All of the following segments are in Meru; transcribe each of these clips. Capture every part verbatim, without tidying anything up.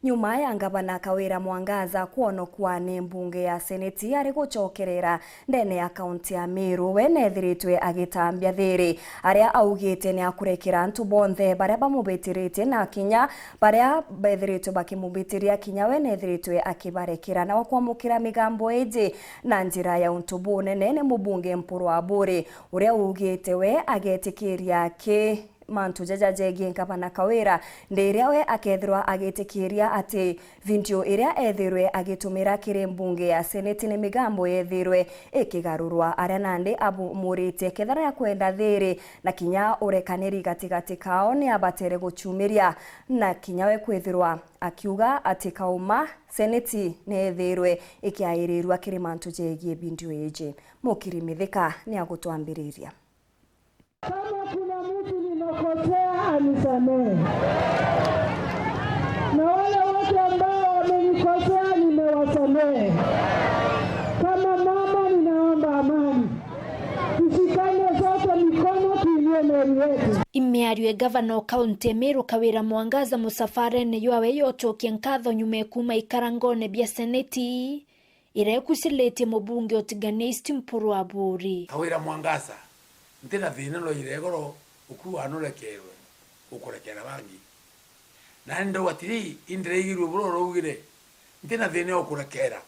Nyuma ya Ngavana Kawira Mwangaza kwonokwa ni mbunge ya Seneti ari gucokerera ndene ya kaunti ya Meru, we neethiritwe agitambia thiri, aria augite ni akurekera antu bonthe baria bamubitiritie na kinya baria beethiritwe bakimubitiria, kinya we neethiritwe akibarekera. Na wa kwamukira migambo iji na njira ya untu bunene ni mubunge Mpuru Aburi, uria uugite we agetikiria ki mantu jaja jegie Ngavana Kawira, ndi iria we akethirwa agitikiria ati video iria ethirwe agitumira kiri mbunge ya Seneti ni migambo yethirwe ikigarurwa, aria nandi abumuritie kethira ya kwenda thiri na kinya urekaniri gatigati kao ni abatere guchumiria, na kinya we kwithirwa akiuga ati kauma Seneti ni ethirwe ikiairirua kiri mantu jegie video iji. Mukiri Mithika ni agutwambiriria. Kama kuna mtu nimekosea, anisamehe. Na wale wote ambao wamenikosea, nimewasamehe. Kama mama, ninaomba amani. Tushikane sote mikono, tuinue Meru yetu. Imiario e gavana o kaunti e Meru Kawira Mwangaza musafarene jwawe yocokia nkatho nyuma e kuuma ikarangone bia Seneti, iria ikuciritie mubunge utiganiste Mpuru Aburi. Kawira Mwangaza, nti na thina no iregoro ukuu wanurekerwe, ukurekera bangi. Nani ndauga atiri, indiraigirue buru uraugire, nti na thina ya ukurekera,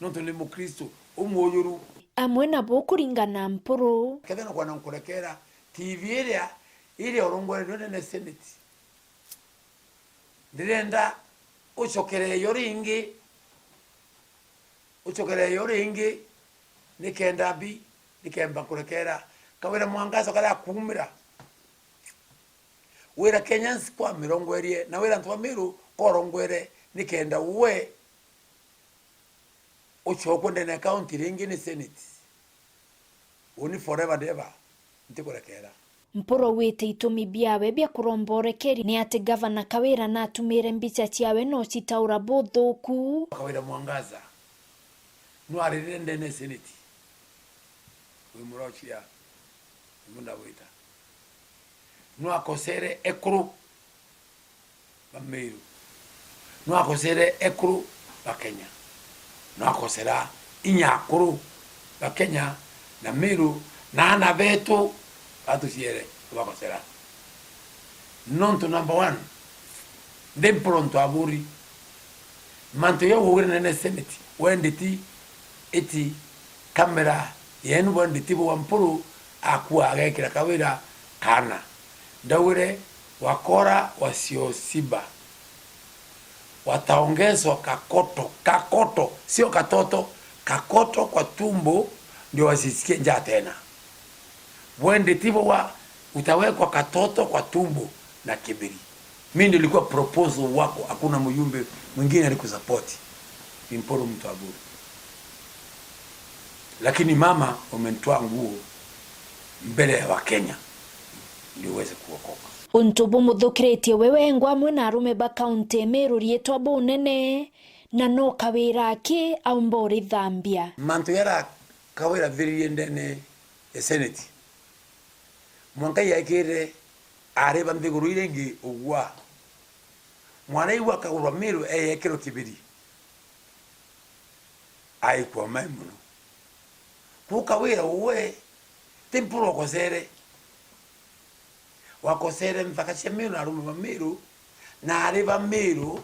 nontu ni Mukristo umujuru. Amwe nabo kuringana na Mpuru. Kethira nukwana nkurekera, T V iria, iria urongorerwe nene Senate. Ndirenda ucokereyo ringi, ucokereyo ringi, nikenda mbi, nikenda nkurekera. Kawira Mwangaza karia akumira. Wira Kenyans kwa mirongwerie, na wira antu ba Meru korongwere, nikenda we ucokwe ndene ya county ringi ni Senate. Uni forever and ever, ntikurekera. Mpuru augite itumi biawe bia kuromba urekeri ni ati gavana Kawira natumire mbicha ciawe no citaura buthuku. Kawira Mwangaza, nwaririre ndene Senate wi murochia, wi mundagwita. Nwakosere ekuru ba Meru. Nwakosere ekuru ba Kenya. Nwakosera inya akuru ba Kenya na Meru na ana betu batuciere tubakosera. Nontu number one, ndi Mpuru ntu aburi. Mantu jau ugire nene Senate, wenditi iti kamera yenu, wenditi bwa Mpuru akua agekira Kawira kana. Ndaugire, wakora wasioshiba, wataongezwa kakoto, kakoto, sio katoto, kakoto kwa tumbo, ndio wasisikie njaa tena. Wende tibo wa utawekwa katoto kwa tumbo na kibiri. Mimi ndio ilikuwa proposal wako, hakuna mjumbe mwingine alikusupport. Ni Mpuru mtu aburu. Lakini mama, umenitoa nguo mbele ya Wakenya ndio uweze kuokoka. Untu bumuthukiritie we wengwa amwe na arume ba kaunti Meru riitwa bunene, na no Kawira aki aumba urithambia. Mantu jaria Kawira athiririe ndene ya Senate, mwanka yaikire ari ba nthiguru iria ingi ugwa. Mwana iu akagurwa Meru eyekirwe kibiri. Aikua mai mono. Kuu Kawira uwe, ti Mpuru wakosere. Wakosere nthaka cia Meru na arume ba Meru, na ari ba Meru,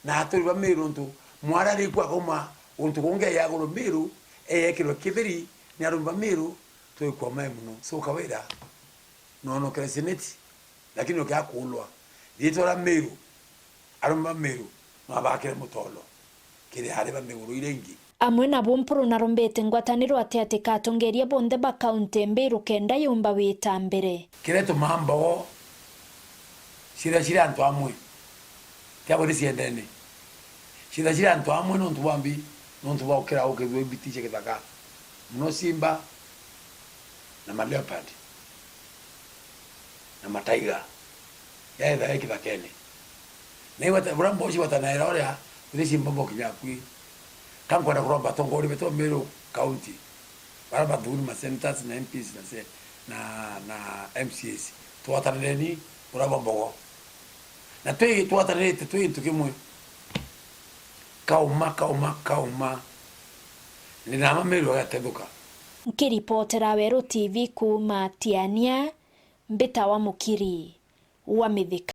na aturi ba Meru, untu mwana ari kuu akauma untu kungi ayagurwa Meru, eyekirwe kibiri ni arume ba Meru, twaikua mai mono. So Kawira, nonokere Senate, lakini ukiakulwa, riitwa ria Meru, arume ba Meru, no abakire mutolo kiri ari ba nthiguru iria ingi. Amwe nabo Mpuru narombete ngwataniro ati ati katongeria bonthe ba kaunti Meru kenda yumba wita mbere. Kiria tumaa mbogo, ciria ciri antu amwe, tiabwire ciendene. Ciria ciri antu amwe nontu bwa mbi, nontu bwa ukira ukithua ibiti cia githaka. Muno simba na ma leopard na ma tiger. Yaetha e kithakene. Na iwata, bura mboci watanaira uria, uthi simba mboki nyakui. Ka nkwenda kuromba atongoria betu ba Meru County, bara bathuri ma senators na M Ps na se-, na, na M C As. Twatanireni, urabwa mbogo. Na twi twatanirite twi gintu kimwe. Kauma, kauma, kauma. Ni nama Meru agatethuka. Nkiripotera Weru T V kuuma Tiania, mbitawa Mukiri wa Mithika.